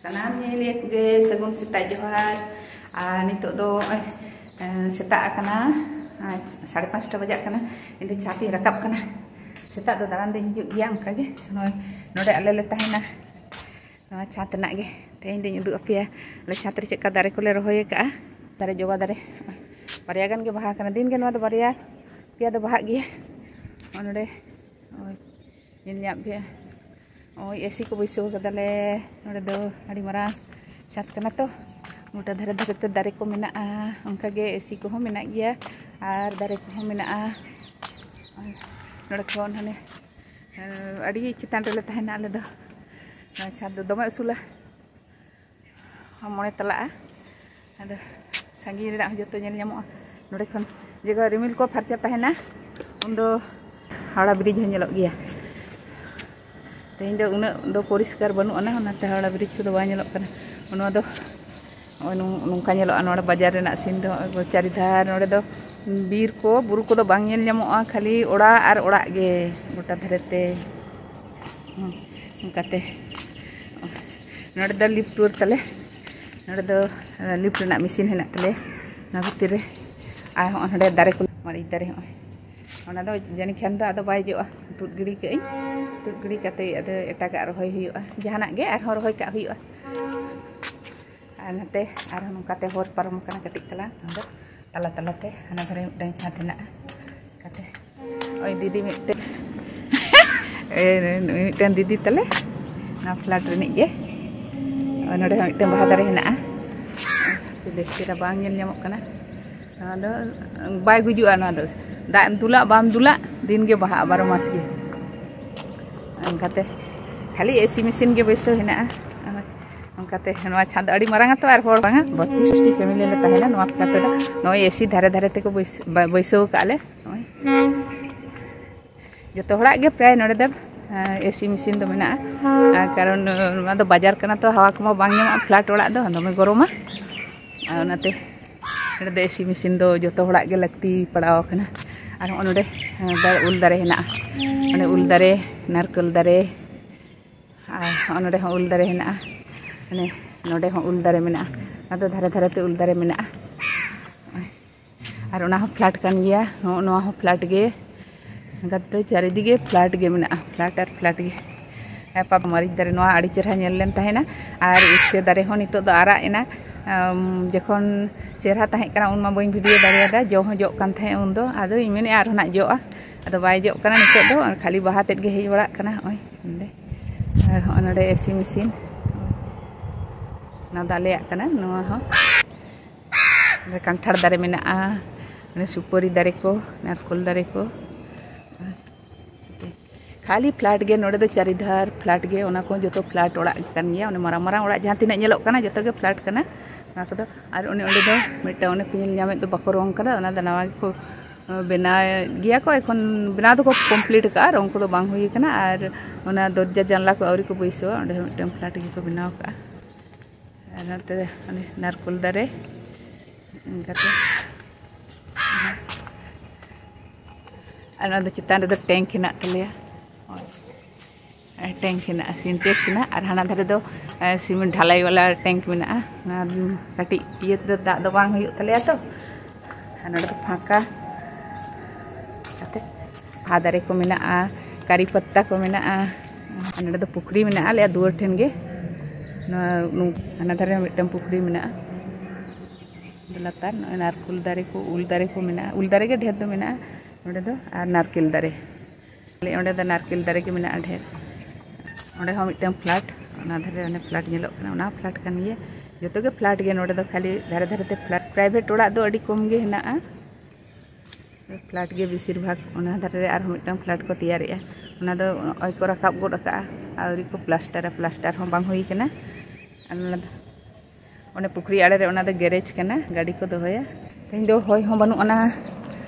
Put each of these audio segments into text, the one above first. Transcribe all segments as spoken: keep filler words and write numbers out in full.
ᱥᱟᱱᱟᱢ ᱧᱮᱧᱮᱞᱤᱭᱟᱹ ᱠᱚᱜᱮ ᱥᱟᱹᱜᱩᱱ ᱥᱮᱛᱟᱜ ᱡᱚᱦᱟᱨ᱾ ᱟᱨ ᱱᱤᱛᱚᱜ ᱫᱚ ᱱᱚᱜᱼᱚᱭ, ᱮ, ᱥᱮᱛᱟᱜ ᱟᱠᱟᱱᱟ, ᱟᱨ ᱥᱟᱲᱮ ᱯᱟᱸᱪᱴᱟ ᱵᱟᱡᱟᱜ ᱠᱟᱱᱟ᱾ ᱤᱧ ᱫᱚ ᱪᱷᱟᱛ ᱤᱧ ᱨᱟᱠᱟᱵ ᱠᱟᱱᱟ᱾ ᱥᱮᱛᱟᱜ ᱫᱚ ᱫᱟᱬᱟᱱ ᱫᱚᱧ ᱦᱤᱡᱩᱜ ᱜᱮᱭᱟ ᱚᱱᱠᱟ ᱜᱮ᱾ ᱱᱚᱜᱼᱚᱭ ᱱᱚᱰᱮ ᱟᱞᱮ ᱞᱮ ᱛᱟᱦᱮᱱᱟ, ᱱᱚᱣᱟ ᱪᱷᱟᱛ ᱨᱮᱱᱟᱜ ᱜᱮ᱾ ᱛᱮᱦᱮᱧ ᱫᱚᱧ ᱩᱫᱩᱜ ᱟᱯᱮᱭᱟ ᱟᱞᱮ ᱪᱷᱟᱛ ᱨᱮ ᱪᱮᱫᱠᱟ ᱫᱟᱨᱮ ᱠᱚᱞᱮ ᱨᱚᱦᱚᱭ ᱟᱠᱟᱫᱼᱟ᱾ ᱫᱟᱨᱮ, ᱡᱚᱵᱟ ᱫᱟᱨᱮ, ᱵᱟᱨᱭᱟ ᱜᱟᱱ ᱜᱮ ᱵᱟᱦᱟ ᱠᱟᱱᱟ᱾ ᱫᱤᱱ ᱜᱮ ᱱᱚᱣᱟ ᱫᱚ ᱵᱟᱨᱭᱟ ᱯᱮᱭᱟ ᱫᱚ ᱵᱟᱦᱟᱜ ᱜᱮᱭᱟ᱾ ᱱᱚᱜᱼᱚᱭ ᱱᱚᱰᱮ, ᱱᱚᱜᱼᱚᱭ ᱧᱮᱞ ᱧᱟᱢ ᱯᱮ, ᱱᱚᱜᱼᱚᱭ ᱮᱥᱤ ᱠᱚ ᱵᱟᱹᱭᱥᱟᱹᱣ ᱠᱟᱫᱟᱞᱮ᱾ ᱱᱚᱰᱮ ᱫᱚ ᱟᱹᱰᱤ ᱢᱟᱨᱟᱝ ᱪᱷᱟᱛ ᱠᱟᱱᱟ ᱛᱚ, ᱜᱚᱴᱟ ᱫᱷᱟᱨᱮ ᱫᱷᱟᱨᱮ ᱛᱮ ᱫᱟᱨᱮ ᱠᱚ ᱢᱮᱱᱟᱜᱼᱟ᱾ ᱚᱱᱠᱟ ᱜᱮ ᱮᱥᱤ ᱠᱚᱦᱚᱸ ᱢᱮᱱᱟᱜ ᱜᱮᱭᱟ ᱟᱨ ᱫᱟᱨᱮ ᱠᱚᱦᱚᱸ ᱢᱮᱱᱟᱜᱼᱟ᱾ ᱱᱚᱰᱮ ᱠᱷᱚᱱ ᱦᱟᱱᱮ, ᱟᱹᱰᱤ ᱪᱮᱛᱟᱱ ᱨᱮᱞᱮ ᱛᱟᱦᱮᱱᱟ ᱟᱞᱮ ᱫᱚ᱾ ᱱᱚᱣᱟ ᱪᱷᱟᱛ ᱫᱚ ᱫᱚᱢᱮ ᱩᱥᱩᱞᱟ, ᱢᱚᱬᱮ ᱛᱟᱞᱟᱜᱼᱟ᱾ ᱟᱫᱚ ᱥᱟᱺᱜᱤᱧ ᱨᱮᱱᱟᱜ ᱦᱚᱸ ᱡᱚᱛᱚ ᱧᱮᱞ ᱧᱟᱢᱚᱜᱼᱟ ᱱᱚᱰᱮ ᱠᱷᱚᱱ᱾ ᱡᱚᱠᱷᱚᱱ ᱨᱤᱢᱤᱞ ᱠᱚ ᱯᱷᱟᱨᱪᱟ ᱛᱟᱦᱮᱱᱟ, ᱩᱱᱫᱚ ᱦᱟᱣᱲᱟ ᱵᱨᱤᱡᱽ ᱦᱚᱸ ᱧᱮᱞᱚᱜ ᱜᱮᱭᱟ᱾ ᱛᱮᱦᱮᱧ ᱫᱚ ᱩᱱᱟᱹᱜ ᱫᱚ ᱯᱚᱨᱤᱥᱠᱟᱨ ᱵᱟᱹᱱᱩᱜ ᱟᱱᱟ, ᱚᱱᱟᱛᱮ ᱦᱟᱣᱲᱟ ᱵᱨᱤᱡᱽ ᱠᱚᱫᱚ ᱵᱟᱭ ᱧᱮᱞᱚᱜ ᱠᱟᱱᱟ᱾ ᱱᱚᱣᱟ ᱫᱚ ᱱᱚᱜᱼᱚᱭ ᱱᱚᱝ-, ᱱᱚᱝᱠᱟ ᱧᱮᱞᱚᱜᱼᱟ ᱱᱚᱰᱮ ᱵᱟᱡᱟᱨ ᱨᱮᱱᱟᱜ ᱥᱤᱱ ᱫᱚ᱾ ᱱᱚᱜᱼᱚᱭ ᱪᱟᱹᱨᱤᱫᱷᱟᱨ ᱱᱚᱰᱮ ᱫᱚ ᱵᱤᱨ ᱠᱚ, ᱵᱩᱨᱩ ᱠᱚᱫᱚ ᱵᱟᱝ ᱧᱮᱞ ᱧᱟᱢᱚᱜᱼᱟ, ᱠᱷᱟᱹᱞᱤ ᱚᱲᱟᱜ ᱟᱨ ᱚᱲᱟᱜ ᱜᱮ ᱜᱚᱴᱟ ᱫᱷᱟᱨᱮ ᱛᱮ᱾ ᱦᱩᱸ, ᱚᱱᱠᱟᱛᱮ ᱱᱚᱰᱮ ᱫᱚ ᱞᱤᱯᱷᱴ ᱴᱩᱨ ᱛᱟᱞᱮ᱾ ᱱᱚᱰᱮ ᱫᱚ, ᱮ, ᱞᱤᱯᱷᱴ ᱨᱮᱱᱟᱜ ᱢᱮᱥᱤᱱ ᱦᱮᱱᱟᱜ ᱛᱟᱞᱮᱭᱟ ᱱᱚᱣᱟ ᱵᱷᱤᱛᱤᱨ ᱨᱮ᱾ ᱟᱨ ᱦᱚᱸᱜᱼᱚᱭ ᱱᱚᱰᱮ ᱫᱟᱨᱮ ᱠᱚ, ᱢᱟᱹᱨᱤᱪ ᱫᱟᱨᱮ ᱦᱚᱸᱜᱼᱚᱭ, ᱚᱱᱟ ᱫᱚ ᱡᱟᱹᱱᱤᱡ ᱠᱷᱟᱱ ᱫᱚ ᱟᱫᱚ ᱵᱟᱭ ᱡᱚᱜᱼᱟ᱾ ᱛᱩᱫ ᱜᱤᱰᱤ ᱠᱟᱜ ᱟᱹᱧ, ᱛᱩᱫ ᱜᱤᱰᱤ ᱠᱟᱛᱮ ᱟᱫᱚ ᱮᱴᱟᱜᱟᱜ ᱨᱚᱦᱚᱭ ᱦᱩᱭᱩᱜᱼᱟ, ᱡᱟᱦᱟᱱᱟᱜ ᱜᱮ ᱟᱨᱦᱚᱸ ᱨᱚᱦᱚᱭ ᱠᱟᱜ ᱦᱩᱭᱩᱜᱼᱟ᱾ ᱟᱨ ᱱᱚᱛᱮ ᱟᱨᱦᱚᱸ ᱱᱚᱝᱠᱟᱛᱮ ᱦᱚᱨ ᱯᱟᱨᱚᱢ ᱟᱠᱟᱱᱟ ᱠᱟᱹᱴᱤᱡ ᱛᱟᱞᱟᱝ, ᱟᱫᱚ ᱛᱟᱞᱟ ᱛᱟᱞᱟᱛᱮ ᱦᱟᱱᱟ ᱫᱷᱟᱨᱮ ᱢᱤᱫᱴᱟᱝ ᱪᱷᱟᱸᱫᱽ ᱦᱮᱱᱟᱜᱼᱟ᱾ ᱠᱟᱛᱮ ᱳᱭ ᱫᱤᱫᱤ ᱢᱤᱫᱴᱮᱱ, ᱮ, ᱢᱤᱫᱴᱮᱱ ᱫᱤᱫᱤ ᱛᱟᱞᱮ, ᱱᱚᱣᱟ ᱯᱷᱞᱮᱴ ᱨᱤᱱᱤᱡ ᱜᱮ᱾ ᱱᱚᱰᱮ ᱦᱚᱸ ᱢᱤᱫᱴᱮᱱ ᱵᱟᱦᱟ ᱫᱟᱨᱮ ᱦᱮᱱᱟᱜᱼᱟ, ᱵᱮᱥ ᱪᱮᱦᱨᱟ ᱵᱟᱝ ᱧᱮᱞ ᱧᱟᱢᱚᱜ ᱠᱟᱱᱟ᱾ ᱱᱚᱣᱟ ᱫᱚ ᱵᱟᱭ ᱜᱩᱡᱩᱜᱼᱟ, ᱱᱚᱣᱟ ᱫᱚ ᱫᱟᱜ ᱮᱢ ᱫᱩᱞᱟᱜ ᱵᱟᱢ ᱫᱩᱞᱟᱜ, ᱫᱤᱱ ᱜᱮ ᱵᱟᱦᱟᱜᱼᱟ, ᱵᱟᱨᱚ ᱢᱟᱥ ᱜᱮ᱾ ᱚᱱᱠᱟᱛᱮ ᱠᱷᱟᱹᱞᱤ ᱮᱥᱤ ᱢᱮᱥᱤᱱ ᱜᱮ ᱵᱟᱹᱭᱥᱟᱹᱣ ᱦᱮᱱᱟᱜᱼᱟ᱾ ᱚᱱᱠᱟᱛᱮ ᱱᱚᱣᱟ ᱪᱷᱟᱸᱫᱽ ᱟᱹᱰᱤ ᱢᱟᱨᱟᱝ ᱟᱛᱚ, ᱟᱨ ᱦᱚᱲ ᱵᱟᱝᱟ, ᱵᱚᱛᱤᱥ ᱴᱤ ᱯᱷᱮᱢᱤᱞᱤ ᱞᱮ ᱛᱟᱦᱮᱱᱟ ᱱᱚᱣᱟ ᱯᱷᱞᱮᱴ ᱨᱮᱫᱚ᱾ ᱱᱚᱜᱼᱚᱭ ᱮᱥᱤ ᱫᱷᱟᱨᱮ ᱫᱷᱟᱨᱮ ᱛᱮᱠᱚ ᱵᱟᱹᱭᱥ-, ᱵᱟ-, ᱵᱟᱹᱭᱥᱟᱹᱣ ᱟᱠᱟᱫ ᱞᱮ᱾ ᱱᱚᱜᱼᱚᱭ ᱡᱚᱛᱚ ᱦᱚᱲᱟᱜ ᱜᱮ ᱯᱨᱟᱭ ᱱᱚᱰᱮ ᱫᱚ, ᱮ, ᱮᱥᱤ ᱢᱮᱥᱤᱱ ᱫᱚ ᱢᱮᱱᱟᱜᱼᱟ᱾ ᱟᱨ ᱠᱟᱨᱚᱱ, ᱱᱚᱣᱟ ᱫᱚ ᱵᱟᱡᱟᱨ ᱠᱟᱱᱟ ᱛᱚ, ᱦᱟᱣᱟ ᱠᱚᱢᱟ ᱵᱟᱝ ᱧᱟᱢᱚᱜᱼᱟ ᱯᱷᱞᱮᱴ ᱚᱲᱟᱜ ᱫᱚ, ᱫᱚᱢᱮ ᱜᱚᱨᱚᱢᱟ᱾ ᱟᱨ ᱚᱱᱟᱛᱮ ᱱᱚᱰᱮ ᱫᱚ ᱮᱥᱤ ᱢᱮᱥᱤᱱ ᱫᱚ ᱡᱚᱛᱚ ᱦᱚᱲᱟᱜ ᱜᱮ ᱞᱟᱹᱠᱛᱤ ᱯᱟᱲᱟᱣ ᱟᱠᱟᱱᱟ᱾ ᱟᱨ ᱦᱚᱸᱜᱼᱚ ᱱᱚᱰᱮ, ᱮ, ᱫᱟ-, ᱩᱞ ᱫᱟᱨᱮ ᱦᱮᱱᱟᱜᱼᱟ, ᱚᱸᱰᱮ ᱩᱞ ᱫᱟᱨᱮ, ᱱᱟᱨᱠᱳᱞ ᱫᱟᱨᱮ, ᱟᱨ ᱦᱚᱸᱜᱼᱚ ᱱᱚᱰᱮ ᱦᱚᱸ ᱩᱞ ᱫᱟᱨᱮ ᱦᱮᱱᱟᱜᱼᱟ᱾ ᱢᱟᱱᱮ ᱱᱚᱰᱮ ᱦᱚᱸ ᱩᱞ ᱫᱟᱨᱮ ᱢᱮᱱᱟᱜᱼᱟ᱾ ᱟᱫᱚ ᱫᱷᱟᱨᱮ ᱫᱷᱟᱨᱮ ᱛᱮ ᱩᱞ ᱫᱟᱨᱮ ᱢᱮᱱᱟᱜᱼᱟ᱾ ᱟᱨ ᱚᱱᱟ ᱦᱚᱸ ᱯᱷᱞᱮᱴ ᱠᱟᱱ ᱜᱮᱭᱟ᱾ ᱱᱚᱜᱼᱚ ᱱᱚᱣᱟ ᱦᱚᱸ ᱯᱷᱞᱮᱴ ᱜᱮ᱾ ᱜᱟᱛᱮ ᱪᱟᱹᱨᱤᱫᱤᱜᱮ ᱯᱷᱞᱮᱴ ᱜᱮ ᱢᱮᱱᱟᱜᱼᱟ, ᱯᱷᱞᱮᱴ ᱟᱨ ᱯᱷᱞᱮᱴ ᱜᱮ᱾ ᱦᱮᱸ, ᱯᱟᱯ ᱢᱟᱹᱨᱤᱪ ᱫᱟᱨᱮ ᱱᱚᱣᱟ ᱟᱹᱰᱤ ᱪᱮᱦᱨᱟ ᱧᱮᱞ ᱞᱮᱱ ᱛᱟᱦᱮᱱᱟ᱾ ᱟᱨ ᱩᱪᱷᱟᱹ ᱫᱟᱨᱮ ᱦᱚᱸ ᱱᱤᱛᱚᱜ ᱫᱚ ᱟᱨᱟᱜ ᱮᱱᱟ᱾ ᱟᱢ, ᱡᱚᱠᱷᱚᱱ ᱪᱮᱦᱨᱟ ᱛᱟᱦᱮᱸ ᱠᱟᱱᱟ ᱩᱱ ᱢᱟ ᱵᱟᱹᱧ ᱵᱷᱤᱰᱤᱭᱳ ᱫᱟᱲᱮᱭᱟᱫᱟ, ᱡᱚ ᱦᱚᱸ ᱡᱚᱜ ᱠᱟᱱ ᱛᱟᱦᱮᱸᱫ ᱩᱱᱫᱚ᱾ ᱟᱫᱚᱧ ᱢᱮᱱᱮᱫᱼᱟ ᱟᱨᱦᱚᱸ ᱱᱟᱜ ᱡᱚᱜᱼᱟ, ᱟᱫᱚ ᱵᱟᱭ ᱡᱚᱜ ᱠᱟᱱᱟ ᱱᱤᱛᱚᱜ ᱫᱚ, ᱠᱷᱟᱹᱞᱤ ᱵᱟᱦᱟ ᱛᱮᱫ ᱜᱮ ᱦᱮᱡ ᱵᱟᱲᱟᱜ ᱠᱟᱱᱟ᱾ ᱱᱚᱜᱼᱚᱭ ᱱᱚᱸᱰᱮ᱾ ᱟᱨ ᱦᱚᱸᱜᱼᱚᱭ ᱱᱚᱸᱰᱮ ᱮᱥᱤ ᱢᱮᱥᱤᱱ, ᱱᱚᱣᱟ ᱫᱚ ᱟᱞᱮᱭᱟᱜ ᱠᱟᱱᱟ᱾ ᱱᱚᱣᱟ ᱦᱚᱸ ᱠᱟᱱᱴᱷᱟᱲ ᱫᱟᱨᱮ ᱢᱮᱱᱟᱜᱼᱟ, ᱚᱱᱮ ᱥᱩᱯᱟᱹᱨᱤ ᱫᱟᱨᱮ ᱠᱚ, ᱱᱟᱨᱠᱳᱞ ᱫᱟᱨᱮ ᱠᱚ᱾ ᱠᱷᱟᱹᱞᱤ ᱯᱷᱞᱮᱴ ᱜᱮ ᱱᱚᱰᱮ ᱫᱚ, ᱪᱟᱹᱨᱤᱫᱷᱟᱨ ᱯᱷᱞᱮᱴ ᱜᱮ᱾ ᱚᱱᱟ ᱠᱚ ᱡᱚᱛᱚ ᱯᱷᱞᱮᱴ ᱚᱲᱟᱜ ᱜᱮ ᱠᱟᱱ ᱜᱮᱭᱟ᱾ ᱚᱱᱮ ᱢᱟᱨᱟᱝ ᱢᱟᱨᱟᱝ ᱚᱲᱟᱜ ᱡᱟᱦᱟᱸ ᱛᱤᱱᱟᱹᱜ ᱧᱮᱞᱚᱜ ᱠᱟᱱᱟ, ᱡᱚᱛᱚ ᱜᱮ ᱯᱷᱞᱮᱴ ᱠᱟᱱᱟ ᱚᱱᱟ ᱠᱚᱫᱚ᱾ ᱟᱨ ᱚᱱᱮ ᱚᱸᱰᱮ ᱫᱚ ᱢᱤᱫᱴᱟᱝ, ᱚᱱᱮ ᱯᱮ ᱧᱮᱞ ᱧᱟᱢᱮᱫ ᱫᱚ, ᱵᱟᱠᱚ ᱨᱚᱝ ᱠᱟᱫᱟ, ᱚᱱᱟ ᱫᱚ ᱱᱟᱣᱟ ᱜᱮᱠᱚ ᱵᱮᱱᱟᱣᱮᱫ ᱜᱮᱭᱟ ᱠᱚ᱾ ᱮᱠᱷᱚᱱ ᱵᱮᱱᱟᱣ ᱫᱚᱠᱚ ᱠᱚᱢᱯᱞᱤᱴ ᱟᱠᱟᱫᱼᱟ, ᱨᱚᱝ ᱠᱚᱫᱚ ᱵᱟᱝ ᱦᱩᱭ ᱟᱠᱟᱱᱟ᱾ ᱟᱨ ᱚᱱᱟ ᱫᱚᱨᱡᱟ ᱡᱟᱱᱞᱟ ᱠᱚ ᱟᱹᱣᱨᱤ ᱠᱚ ᱵᱟᱹᱭᱥᱟᱹᱣᱟ᱾ ᱚᱸᱰᱮ ᱦᱚᱸ ᱢᱤᱫᱴᱟᱝ ᱯᱷᱞᱮᱴ ᱜᱮᱠᱚ ᱵᱮᱱᱟᱣ ᱟᱠᱟᱫᱼᱟ᱾ ᱟᱨ ᱱᱚᱛᱮ ᱚᱱᱮ ᱱᱟᱨᱠᱳᱞ ᱫᱟᱨᱮ ᱤᱱᱠᱟᱛᱮ᱾ ᱟᱨ ᱱᱚᱣᱟ ᱫᱚ ᱪᱮᱛᱟᱱ ᱨᱮᱫᱚ ᱴᱮᱝᱠ ᱦᱮᱱᱟᱜ ᱛᱟᱞᱮᱭᱟ᱾ ᱴᱮᱝᱠ ᱦᱮᱱᱟᱜᱼᱟ, ᱥᱤᱱᱴᱮᱠᱥ ᱦᱮᱱᱟᱜᱼᱟ᱾ ᱟᱨ ᱦᱟᱱᱟ ᱫᱷᱟᱨᱮ ᱫᱚ, ᱮ, ᱥᱤᱢᱮᱱᱴ ᱰᱷᱟᱞᱟᱭ ᱵᱟᱞᱟ ᱴᱮᱝᱠ ᱢᱮᱱᱟᱜᱼᱟ᱾ ᱚᱱᱟ ᱠᱟᱹᱴᱤᱡ ᱤᱭᱟᱹ ᱛᱮᱫᱚ ᱫᱟᱜ ᱫᱚ ᱵᱟᱝ ᱦᱩᱭᱩᱜ ᱛᱟᱞᱮᱭᱟ ᱛᱚ᱾ ᱟᱨ ᱱᱚᱰᱮ ᱫᱚ ᱯᱷᱟᱸᱠᱟ ᱠᱟᱛᱮ ᱵᱟᱦᱟ ᱫᱟᱨᱮ ᱠᱚ ᱢᱮᱱᱟᱜᱼᱟ, ᱠᱟᱨᱤ ᱯᱟᱛᱟ ᱠᱚ ᱢᱮᱱᱟᱜᱼᱟ᱾ ᱟᱨ ᱱᱚᱰᱮ ᱫᱚ ᱯᱩᱠᱷᱨᱤ ᱢᱮᱱᱟᱜᱼᱟ ᱟᱞᱮᱭᱟᱜ ᱫᱩᱣᱟᱹᱨ ᱴᱷᱮᱱ ᱜᱮ᱾ ᱱᱚᱣᱟ ᱱᱩ-, ᱦᱟᱱᱟ ᱫᱷᱟᱨᱮ ᱦᱚᱸ ᱢᱤᱫᱴᱟᱝ ᱯᱩᱠᱷᱨᱤ ᱢᱮᱱᱟᱜᱼᱟ᱾ ᱞᱟᱛᱟᱨ ᱱᱚᱜᱼᱚᱭ ᱱᱟᱨᱠᱳᱞ ᱫᱟᱨᱮ ᱠᱚ, ᱩᱞ ᱫᱟᱨᱮ ᱠᱚ ᱢᱮᱱᱟᱜᱼᱟ᱾ ᱩᱞ ᱫᱟᱨᱮ ᱜᱮ ᱰᱷᱮᱨ ᱫᱚ ᱢᱮᱱᱟᱜᱼᱟ ᱱᱚᱰᱮ ᱫᱚ, ᱟᱨ ᱱᱟᱨᱠᱮᱞ ᱫᱟᱨᱮ᱾ ᱚᱸᱰᱮ ᱫᱚ ᱱᱟᱨᱠᱮᱞ ᱫᱟᱨᱮ ᱜᱮ ᱢᱮᱱᱟᱜᱼᱟ ᱰᱷᱮᱨ᱾ ᱚᱸᱰᱮ ᱦᱚᱸ ᱢᱤᱫᱴᱟᱝ ᱯᱷᱞᱮᱴ, ᱚᱱᱟ ᱫᱷᱟᱨᱮ ᱚᱱᱮ ᱯᱷᱞᱮᱴ ᱧᱮᱞᱚᱜ ᱠᱟᱱᱟ, ᱚᱱᱟ ᱯᱷᱞᱮᱴ ᱠᱟᱱ ᱜᱮᱭᱟ᱾ ᱡᱚᱛᱚ ᱜᱮ ᱯᱷᱞᱮᱴ ᱜᱮ ᱱᱚᱰᱮ ᱫᱚ, ᱠᱷᱟᱹᱞᱤ ᱫᱷᱟᱨᱮ ᱫᱷᱟᱨᱮ ᱛᱮ ᱯᱷᱞᱮᱴ᱾ ᱯᱨᱟᱭᱵᱷᱮᱴ ᱚᱲᱟᱜ ᱫᱚ ᱟᱹᱰᱤ ᱠᱚᱢ ᱜᱮ ᱦᱮᱱᱟᱜᱼᱟ, ᱯᱷᱞᱮᱴ ᱜᱮ ᱵᱮᱥᱤᱨ ᱵᱷᱟᱜᱽ᱾ ᱚᱱᱟ ᱫᱷᱟᱨᱮ ᱨᱮ ᱟᱨᱦᱚᱸ ᱢᱤᱫᱴᱟᱝ ᱯᱷᱞᱮᱴ ᱠᱚ ᱛᱮᱭᱟᱨᱮᱜᱼᱟ, ᱚᱱᱟ ᱫᱚ ᱱᱚᱜᱼᱚᱭ ᱠᱚ ᱨᱟᱠᱟᱵ ᱜᱚᱫ ᱟᱠᱟᱜᱼᱟ, ᱟᱹᱣᱨᱤ ᱠᱚ ᱯᱞᱟᱥᱴᱟᱨᱟ, ᱯᱞᱟᱥᱴᱟᱨ ᱦᱚᱸ ᱵᱟᱝ ᱦᱩᱭ ᱠᱟᱱᱟ᱾ ᱟᱨ ᱚᱱᱟ ᱫᱚ ᱚᱱᱮ ᱯᱩᱠᱷᱨᱤ ᱟᱲᱮ ᱨᱮ, ᱚᱱᱟ ᱫᱚ ᱜᱮᱨᱮᱡᱽ ᱠᱟᱱᱟ, ᱜᱟᱹᱰᱤ ᱠᱚ ᱫᱚᱦᱚᱭᱟ᱾ ᱛᱮᱦᱮᱧ ᱫᱚ ᱦᱚᱭ ᱦᱚᱸ ᱵᱟᱹᱱᱩᱜ ᱟᱱᱟ,